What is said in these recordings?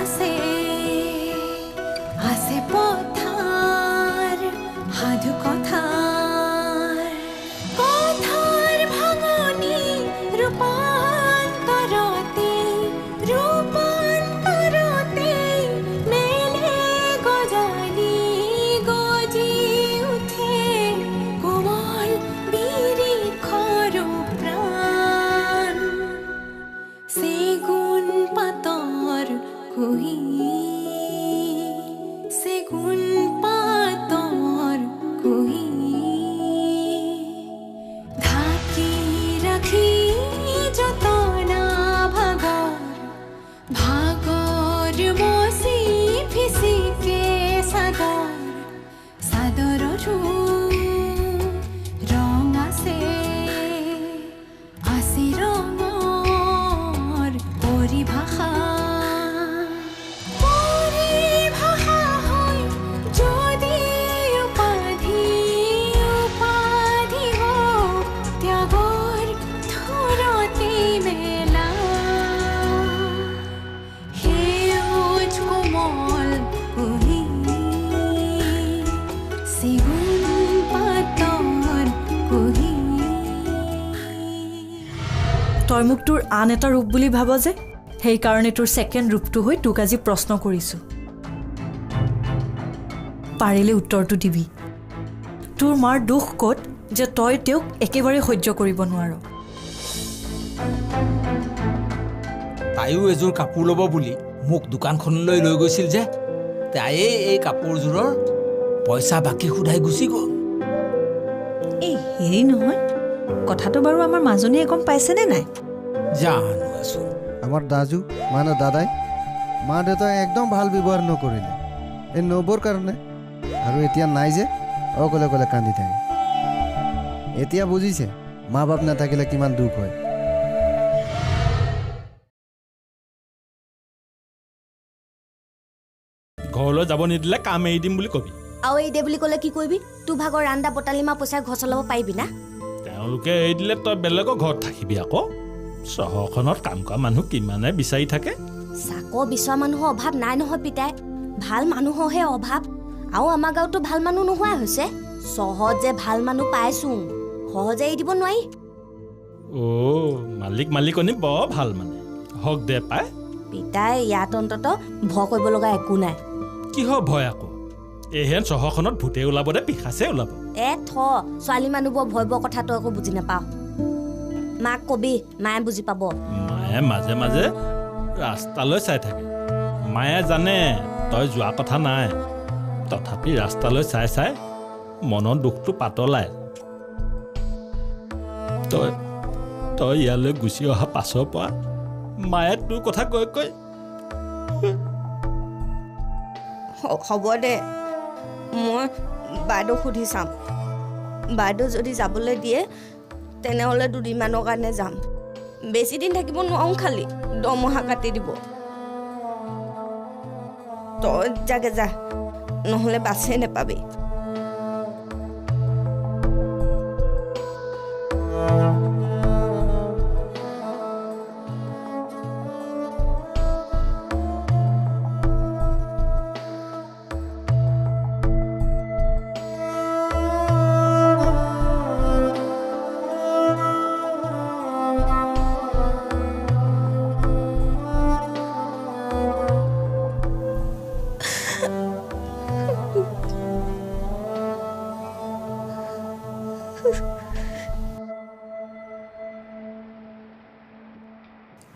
আছে আছে পথাৰ সাধু কথাৰ কথাৰ ভাঙনি ৰূপান্তৰতে ৰূপান্তৰতে মেলে গজালি গজি উঠে কোমল বিৰিখৰ প্ৰাণ চেগুন পাতৰ কুহি চেগুন পাতৰ কুহি ঢাকি ৰাখি যতনা ভাগৰ ভাগৰ মচি ফিচিকে চাদৰ চাদৰৰো ৰং আছে আছে ৰঙৰ পৰিভাষা পৰিভাষা হয় যদি উপাধি উপাধি হওক ত্যাগৰ থোৰতে মেলা সেউজ কোমল কুহি চেগুন পাতৰ কুহি। তই মোক তোৰ আন এটা ৰূপ বুলি ভাব যে, সেইকাৰণে তোৰ ছেকেণ্ড ৰূপটো হৈ তোক আজি প্ৰশ্ন কৰিছোঁ। পাৰিলে উত্তৰটো দিবি। তোৰ মাৰ দোষ ক'ত যে তই তেওঁক একেবাৰে সহ্য কৰিব নোৱাৰ? তাইও এযোৰ কাপোৰ ল'ব বুলি মোক দোকানখনলৈ লৈ গৈছিল যে, তাইয়ে এই কাপোৰযোৰৰ পইচা বাকী সোধাই গুচি গ'ল। এই হেৰি নহয়, কথাটো বাৰু আমাৰ মাজনীয়ে গম পাইছেনে নাই? জানো আছো। আমাৰ দাজু মানে দাদাই মা দেউতাই একদম ভাল ব্যৱহাৰ নকৰিলে এই নবৌৰ কাৰণে, আৰু এতিয়া নাই যে অকলে অকলে কান্দি থাকে। এতিয়া বুজিছে মা বাপ নাথাকিলে কিমান দুখ হয়। ঘৰলৈ যাব নিদিলে কাম এৰি দিম বুলি কবি। আৰু এই দে বুলি ক'লে কি কৰিবি? তোৰ ভাগৰ ৰান্দা পতালি মা পইচা ঘৰ চলাব পাৰিবি না? তেওঁলোকে এৰি দিলে তই বেলেগৰ ঘৰত থাকিবি আকৌ। চহৰখনত কাম কৰা মানুহ কিমানে বিচাৰি থাকে। চাকৰ বিচৰা মানুহৰ অভাৱ নাই নহয় পিতাই, ভাল মানুহৰহে অভাৱ। আৰু আমাৰ গাঁৱতো ভাল মানুহ নোহোৱা হৈছে। চহৰত যে ভাল মানুহ পাইছো, সহজে এৰি দিব নোৱাৰি। অ' মালিক মালিকনী বৰ ভাল মানে, হওক দে পাই। পিতাই ইয়াত অন্তত ভয় কৰিব লগা একো নাই। কিহৰ ভয় আকৌ? এইহেন চহৰখনত ভূতে ওলাব দে পিশাচে ওলাব। এ থ, ছোৱালী মানুহবোৰ ভয়বৰ কথাটো একো বুজি নাপাওঁ। মাক কবি, মায়ে বুজি পাব। মায়ে মাজে মাজে ৰাস্তালৈ চাই থাকে। মায়ে জানে তই যোৱা কথা নাই, তথাপি ৰাস্তালৈ চাই চাই মনৰ দুখটো পাতলায়। তই তই ইয়ালৈ গুচি অহা পাছৰ পৰা মায়ে তোৰ কথা কৈ কৈ হ'ব দে, মই বাইদেউ সুধি চাম। বাইদেউ যদি যাবলৈ দিয়ে তেনেহ'লে দুদিনমানৰ কাৰণে যাম, বেছি দিন থাকিব নোৱাৰোঁ, খালি দৰমহা কাটি দিব। তই যাগে যা, নহ'লে বাছেই নেপাবি।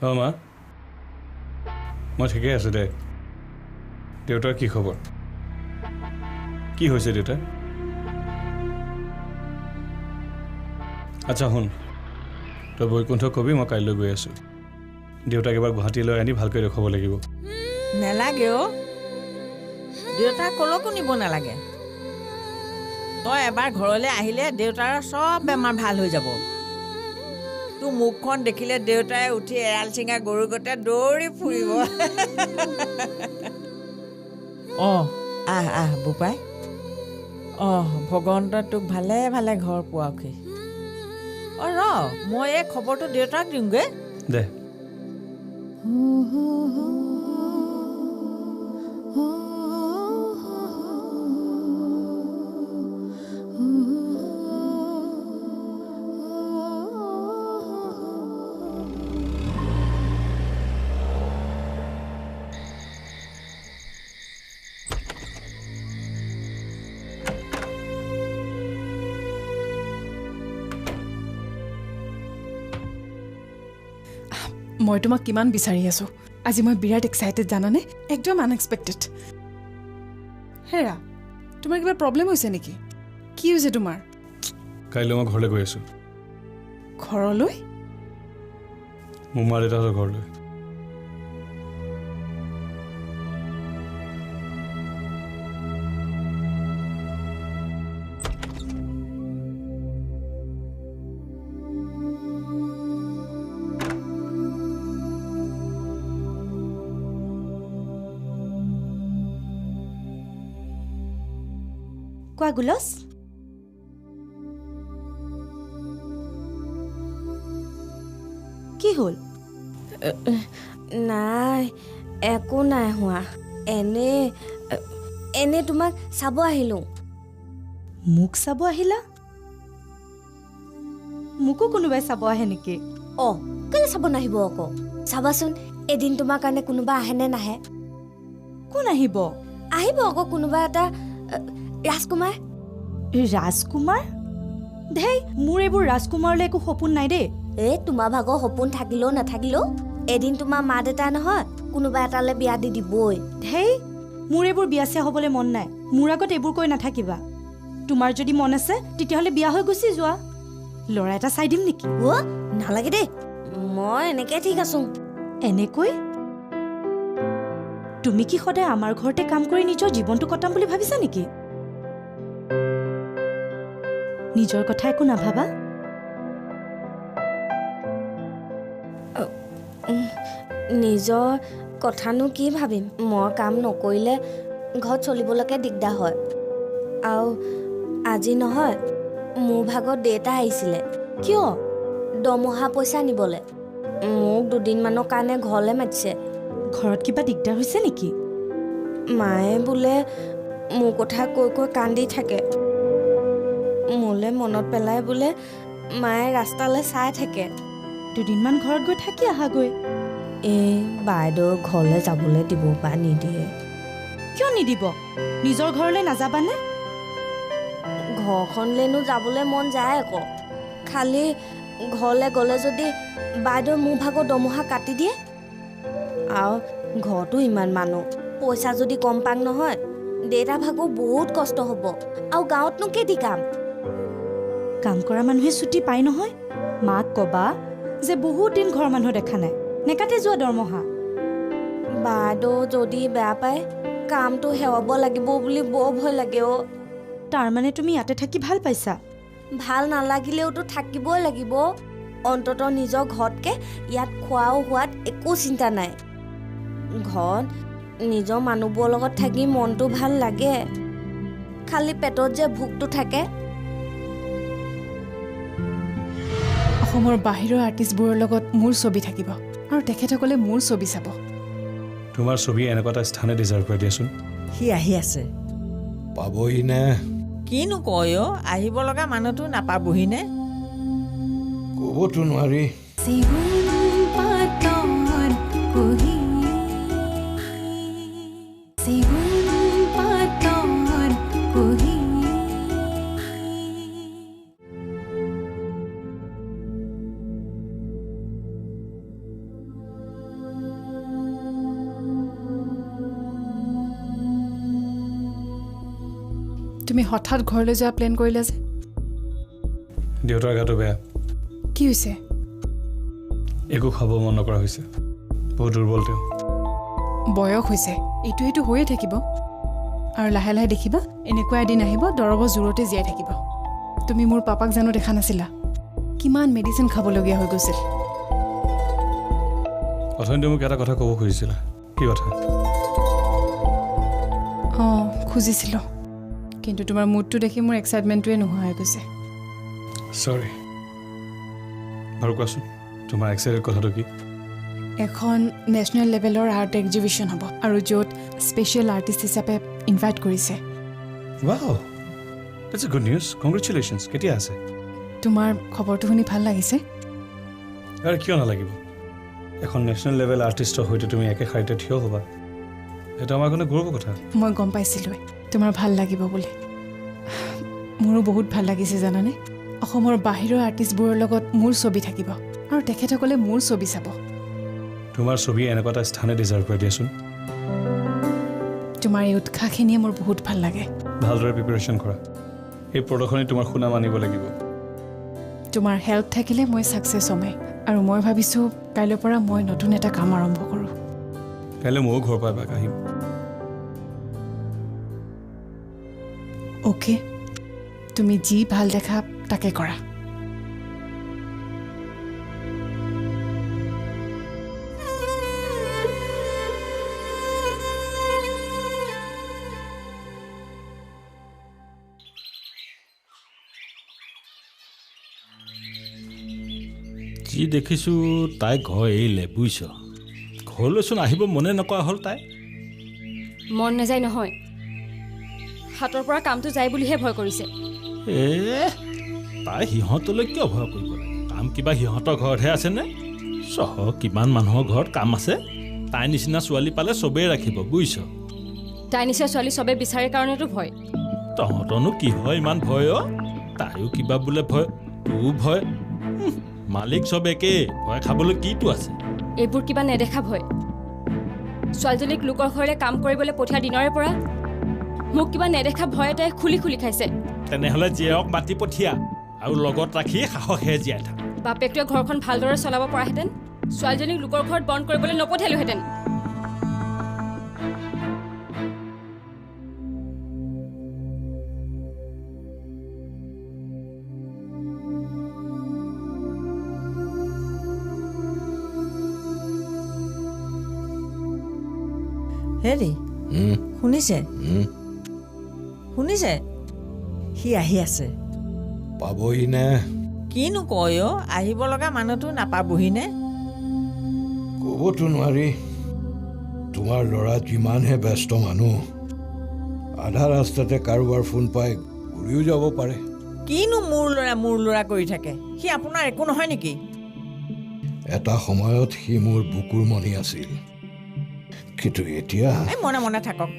অঁ মা, মই ঠিকেই আছোঁ দে। দেউতাৰ কি খবৰ? কি হৈছে দেউতা? আচ্ছা শুন, তই বৈকুণ্ঠক কবি মই কাইলৈ গৈ আছোঁ। দেউতাক এবাৰ গুৱাহাটীলৈ আনি ভালকৈ দেখুৱাব লাগিব। নালাগে অ', দেউতাক কলৈকো নিব নালাগে। তই এবাৰ ঘৰলৈ আহিলে দেউতাৰ চব বেমাৰ ভাল হৈ যাব। তোৰ মুখখন দেখিলে দেউতাই উঠি এৰাল চিঙা গৰু গতে দৌৰি ফুৰিব। অঁ আহ আহ বোপাই, অঁ ভগৱন্তই তোক ভালে ভালে ঘৰ পোৱাওকহি। অঁ ৰ, মই এই খবৰটো দেউতাক দিওঁগৈ। দে। মই তোমাক কিমান বিচাৰি আছো। আজি মই বিৰাট এক্সাইটেড জানানে, একদম আনএক্সপেক্টেড। হেৰা, তোমাৰ কিবা প্ৰব্লেম হৈছে নেকি? কি হৈছে তোমাৰ? কাইলৈ মই ঘৰলৈ গৈ আছো। ঘৰলৈ? মোৰ মা দেউতাহঁতৰ ঘৰলৈ। কোৱা গুলছ, কি হ'ল? নাই, একো নাই হোৱা, এনে এনে তোমাক চাব আহিলোঁ। মোক চাব আহিলা? মোকো কোনোবাই চাব আহে নেকি? অঁ, কেলৈ চাব নাহিব আকৌ? চাবাচোন এদিন তোমাৰ কাৰণে কোনোবা আহেনে নাহে। কোন আহিব? আহিব আকৌ কোনোবা এটা ৰাজকুমাৰ। ৰাজকুমাৰ? ধেই, মোৰ এইবোৰ ৰাজকুমাৰলৈ একো সপোন নাই দেই। এই তোমাৰ ভাগৰ সপোন থাকিলেও নাথাকিলেও এদিন তোমাৰ মা দেউতা নহয় কোনোবা এটালৈ বিয়া দি দিবই। ধেই, মোৰ এইবোৰ বিয়া চিয়া হ'বলৈ মন নাই। মোৰ আগত এইবোৰ কৈ নাথাকিবা। তোমাৰ যদি মন আছে তেতিয়াহ'লে বিয়া হৈ গুচি যোৱা। ল'ৰা এটা চাই দিম নেকি? অ' নালাগে দেই, মই এনেকৈ ঠিক আছো। এনেকৈ? তুমি কি সদায় আমাৰ ঘৰতে কাম কৰি নিজৰ জীৱনটো কটাম বুলি ভাবিছা নেকি? নিজৰ কথা একো নাভাবা? নিজৰ কথানো কি ভাবিম? মই কাম নকৰিলে ঘৰত চলিবলৈকে দিগদাৰ হয়। আৰু আজি নহয় মোৰ ভাগত দেউতা আহিছিলে। কিয়? দৰমহা পইচা নিবলৈ। মোক দুদিনমানৰ কাৰণে ঘৰলৈ মাতিছে। ঘৰত কিবা দিগদাৰ হৈছে নেকি? মায়ে বোলে মোৰ কথা কৈ কৈ কান্দি থাকে। মোলৈ মনত পেলাই বোলে মায়ে ৰাস্তালৈ চাই থাকে। দুদিনমান ঘৰত গৈ থাকি আহাগৈ। এই বাইদেউ ঘৰলৈ যাবলৈ দিব বা নিদিয়ে। কিয় নিদিব? নিজৰ ঘৰলৈ নাযাবানে? ঘৰখনলৈনো যাবলৈ মন যায় আকৌ, খালি ঘৰলৈ গ'লে যদি বাইদেউ মোৰ ভাগৰ দৰমহা কাটি দিয়ে, আৰু ঘৰতো ইমান মানুহ, পইচা যদি কম পাং নহয় দেউতা ভাগৰ বহুত কষ্ট হ'ব। আৰু গাঁৱতনো কেইটি কাম? কাম কৰা মানুহে ছুটি পায় নহয়। মাক কবা যে বহুত দিন ঘৰৰ মানুহ দেখা নাই, নেকাটে যোৱা দৰমহা। বাইদেউ যদি বেয়া পায় কামটো হেৰুৱাব লাগিব বুলি বৰ ভয় লাগে অ'। তাৰমানে তুমি ইয়াতে থাকি ভাল পাইছা? ভাল নালাগিলেওতো থাকিবই লাগিব। অন্ততঃ নিজৰ ঘৰতকৈ ইয়াত খোৱাও হোৱাত একো চিন্তা নাই। ঘৰত নিজৰ মানুহবোৰৰ লগত থাকি মনটো ভাল লাগে, খালি পেটত যে ভোকটো থাকে। অসমৰ বাহিৰৰ আৰ্টিষ্টবোৰৰ লগত মোৰ ছবি থাকিব আৰু তেখেতসকলে মোৰ ছবি চাব। তোমাৰ ছবি এনেকুৱা এটা স্থানে ডিজাৰ্ভ কৰি দিয়াচোন। সি আহি আছে। পাবহি নে? কিনো কয় অ', আহিব লগা মানুহটো নাপাবহি নে? ক'বতো নোৱাৰি। তুমি হঠাৎ ঘৰলৈ যোৱা প্লেন কৰিলা যে? দেউতাৰ গাটো বেয়া। কি হৈছে? একো খাব মন নকৰা হৈছে, বহুত দুৰ্বল তেওঁ। বয়স হৈছে, এইটো সেইটো হৈয়ে থাকিব। আৰু লাহে লাহে দেখিবা এনেকুৱা এদিন আহিব দৰৱৰ জোৰতে জীয়াই থাকিব। তুমি মোৰ পাপাক জানো দেখা নাছিলা? কিমান মেডিচিন খাবলগীয়া হৈ গৈছিল। অথনি মোক এটা কথা ক'ব খুজিছিলা, কি কথা? অঁ, খুজিছিলোঁ, কিন্তু তোমাৰ মুডটো দেখি মোৰ এক্সাইটমেণ্টটোৱে নোহোৱা হৈ গৈছে। চৰি। বাৰু কোৱাচোন, তোমাৰ এক্সাইটেড কথাটো কি? এখন নেশ্যনেল লেভেলৰ আৰ্ট এক্সিবিশ্যন হ'ব আৰু য'ত স্পেচিয়েল আৰ্টিষ্ট হিচাপে ইনভাইট কৰিছে। Wow, that's a good news. Congratulations. কেতিয়া আছে? তোমাৰ খবৰটো শুনি ভাল লাগিছে। আৰু কিয় নালাগিব? এখন নেশ্যনেল লেভেল আৰ্টিষ্টৰ সৈতে তুমি একে শাৰীতে থিয় হ'বা, সেইটো আমাৰ কাৰণে গৌৰৱৰ কথা। মই গম পাইছিলোঁ তোমাৰ ভাল লাগিব বুলি। মোৰো বহুত ভাল লাগিছে জানানে? অসমৰ বাহিৰৰ আৰ্টিষ্টবোৰৰ লগত মোৰ ছবি থাকিব আৰু তেখেতসকলে মোৰ ছবি চাব। তোমাৰ ছবি এনেকুৱা এটা স্থানে ডিজাৰ্ভ কৰি দিয়াচোন। তোমাৰ এই উৎসাহখিনিয়ে মোৰ বহুত ভাল লাগে। ভালদৰে প্ৰিপেৰেশ্যন কৰা, এই প্ৰদৰ্শনী তোমাৰ সুনাম আনিব লাগিব। তোমাৰ হেল্প থাকিলে মই ছাকচেছ হ'মেই। আৰু মই ভাবিছোঁ কাইলৈৰ পৰা মই নতুন এটা কাম আৰম্ভ কৰোঁ। কাইলৈ ময়ো ঘৰৰ পৰা এপাক আহিম। অ'কে, তুমি যি ভাল দেখা তাকে কৰা। যি দেখিছোঁ তাই ঘৰ এৰিলে বুজিছ। ঘৰলৈচোন আহিব মনে নকৰা হ'ল তাই। মন নাযায় নহয়, হাতৰ পৰা কামটো যায় বুলিহে ভয় কৰিছে। এ তাই সিহঁতলৈ কিয় ভয় কৰিব লাগে? কাম কিবা সিহঁতৰ ঘৰতহে আছেনে? চহৰ কিমান মানুহৰ ঘৰত কাম আছে। তাইৰ নিচিনা ছোৱালী পালে চবেই ৰাখিব বুজিছ। তাইৰ নিচিনা ছোৱালী চবেই বিচাৰে কাৰণেতো ভয়। তহঁতৰনো কি হয় ইমান ভয়? অ তাইও কিবা বোলে ভয়, তোৰো ভয়। মালিক চব একেই, ভয় খাবলৈ কিটো আছে? এইবোৰ কিবা নেদেখা ভয়। ছোৱালীজনীক লোকৰ ঘৰলৈ কাম কৰিবলৈ পঠিয়া দিনৰে পৰা মোক কিবা নেদেখা ভয় এটাই খুলি খুলি খাইছে। তেনেহ'লে জীয়েক মাতি পঠিয়া আৰু লগত ৰাখি সাহসেৰে জীয়াই থাক। বাপেকটোৱে ঘৰখন ভালদৰে চলাব পৰাহেঁতেন ছোৱালীজনীক লোকৰ ঘৰত বন্ধ কৰিবলৈ নপঠিয়ালোহেঁতেন। হেৰি শুনিছে? শুনিছে, সি আহি আছে। পাবহি নে? কিনো কয় অ, আহিব লগা মানুহটো নাপাবহি নে? ক'বতো নোৱাৰি। তোমাৰ ল'ৰা যিমানহে ব্যস্ত মানুহ, আধা ৰাস্তাতে কাৰোবাৰ ফোন পাই ঘূৰিও যাব পাৰে। কিনো মোৰ ল'ৰা মোৰ ল'ৰা কৰি থাকে, সি আপোনাৰ একো নহয় নেকি? এটা সময়ত সি মোৰ বুকুৰ মণি আছিল, কিন্তু এতিয়া। এই মনে মনে থাকক।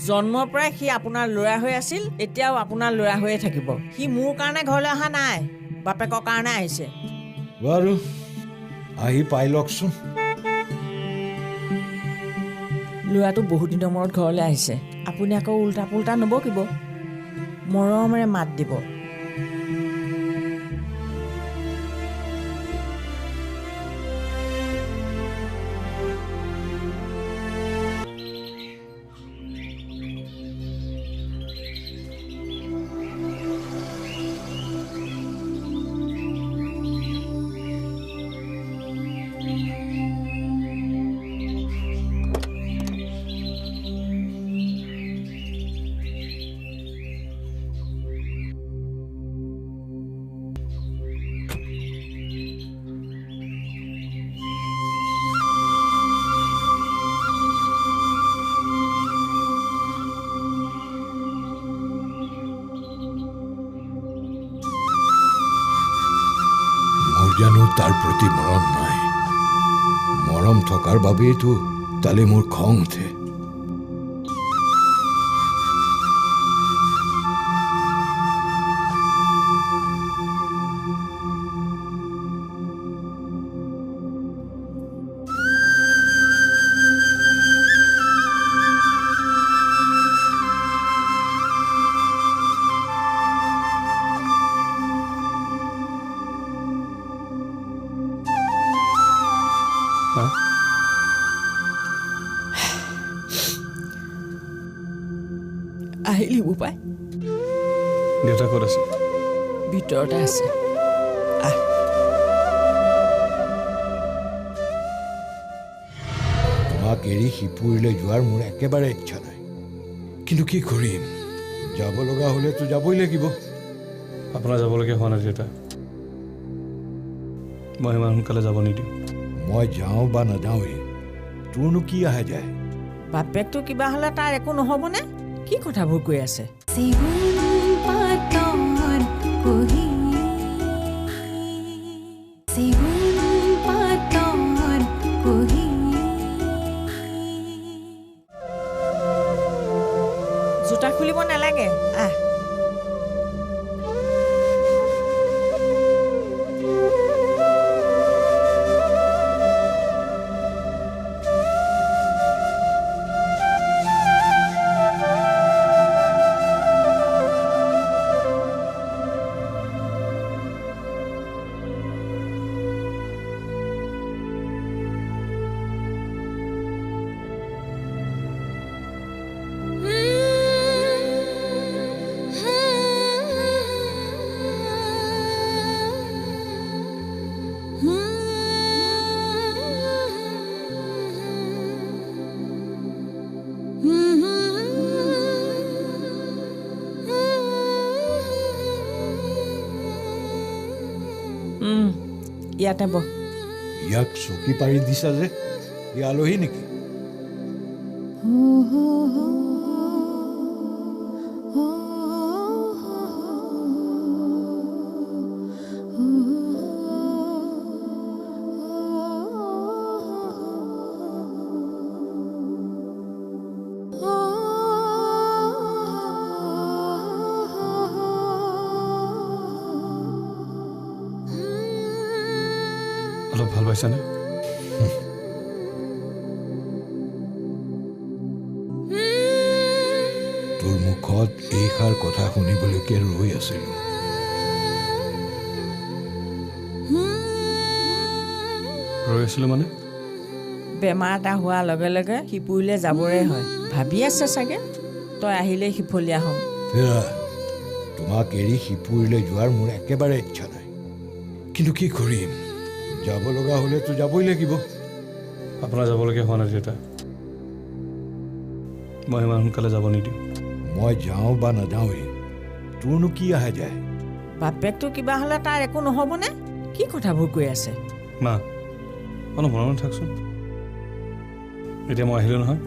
জন্মৰ পৰাই সি আপোনাৰ ল'ৰা হৈ আছিল, এতিয়াও আপোনাৰ ল'ৰা হৈয়ে থাকিব। সি মোৰ কাৰণে ঘৰলৈ অহা নাই, বাপেকৰ কাৰণে আহিছে। বাৰু আহি পাই লওকচোন। ল'ৰাটো বহুত দিনৰ মূৰত ঘৰলৈ আহিছে, আপুনি আকৌ উল্টা পুল্টা নবকিব, মৰমেৰে মাত দিব। জানো তাৰ প্ৰতি মৰম নাই, মৰম থকাৰ বাবেইতো তালৈ মোৰ খং উঠে। আহিলি বোপাই? দেউতা ক'ত আছে? ভিতৰতে আছে। তোমাক এৰি সিপুৰীলৈ যোৱাৰ মোৰ একেবাৰে ইচ্ছা নাই, কিন্তু কি কৰিম, যাব লগা হ'লেতো যাবই লাগিব। আপোনাৰ যাবলগীয়া হোৱা নাই দেউতা, মই ইমান সোনকালে যাব নিদিওঁ। মই যাওঁ বা নাযাওঁৱেই, তোৰনো কি আহে যায়? বাপেকটো কিবা হ'লে তাৰ একো নহ'বনে? কি কথাবোৰ কৈ আছে? জোতা খুলিব নালাগে, আহ। ইয়াতে বহ। ইয়াক চকী পাৰি দিছা যে, ই আলহী নেকি? অলপ ভাল পাইছানে? তোৰ মুখত এইষাৰ কথা শুনিবলৈকে ৰৈ আছিলো। ৰৈ আছিলো মানে? বেমাৰ এটা হোৱাৰ লগে লগে সিপুৰীলৈ যাবৰে হয়, ভাবি আছে চাগে তই আহিলেই সিফলীয়া হ'ম। তোমাক এৰি সিপুৰীলৈ যোৱাৰ মোৰ একেবাৰে ইচ্ছা নাই, কিন্তু কি কৰিম, যাব লগা হ'লেতো যাবই লাগিব। আপোনাৰ যাবলগীয়া হোৱা নাই দেউতা, মই ইমান সোনকালে যাব নিদিওঁ। মই যাওঁ বা নাযাওঁৱেই, তোৰনো কি আহে যায়? বাপেকটো কিবা হ'লে তাৰ একো নহ'বনে? কি কথাবোৰ কৈ আছে? মা, অলপ মনে মনে থাকচোন। এতিয়া মই আহিলোঁ নহয়,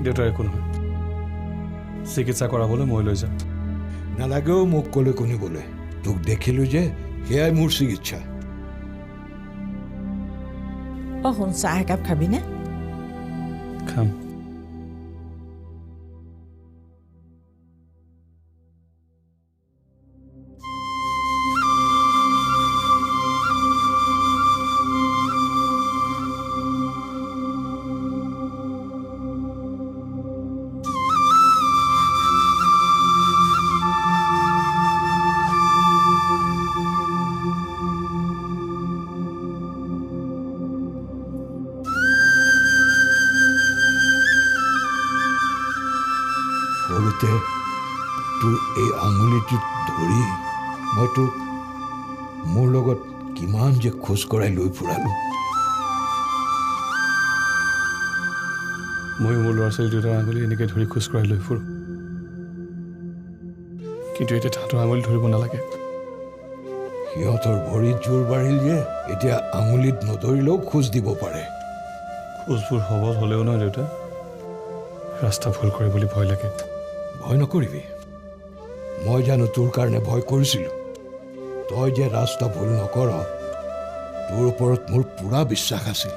দেউতাৰ একো নহয়, চিকিৎসা কৰাবলৈ মই লৈ যাম। নালাগেও মোক ক'লৈ শুনিবলৈ, তোক দেখিলোঁ যে সেয়াই মোৰ চিকিৎসা। অ শুন, চাহ একাপ খাবিনে? খাম। সৰুতে তোৰ এই আঙুলিটোত ধৰি মই তোক মোৰ লগত কিমান যে খোজ কঢ়াই লৈ ফুৰালোঁ। ময়ো মোৰ ল'ৰা ছোৱালী দুটাৰ আঙুলি এনেকৈ ধৰি খোজ কঢ়াই লৈ ফুৰোঁ, কিন্তু এতিয়া তাহাঁতৰ আঙুলি ধৰিব নালাগে। সিহঁতৰ ভৰিত জোৰ বাঢ়িল যে এতিয়া আঙুলিত নধৰিলেও খোজ দিব পাৰে। খোজবোৰ সবল হ'লেও নহয় দেউতা, ৰাস্তা ভুল কৰে বুলি ভয় লাগে। ভয় নকৰিবি, মই জানো তোৰ কাৰণে ভয় কৰিছিলোঁ। তই যে ৰাস্তা ভুল নকৰ, তোৰ ওপৰত মোৰ পূৰা বিশ্বাস আছিল।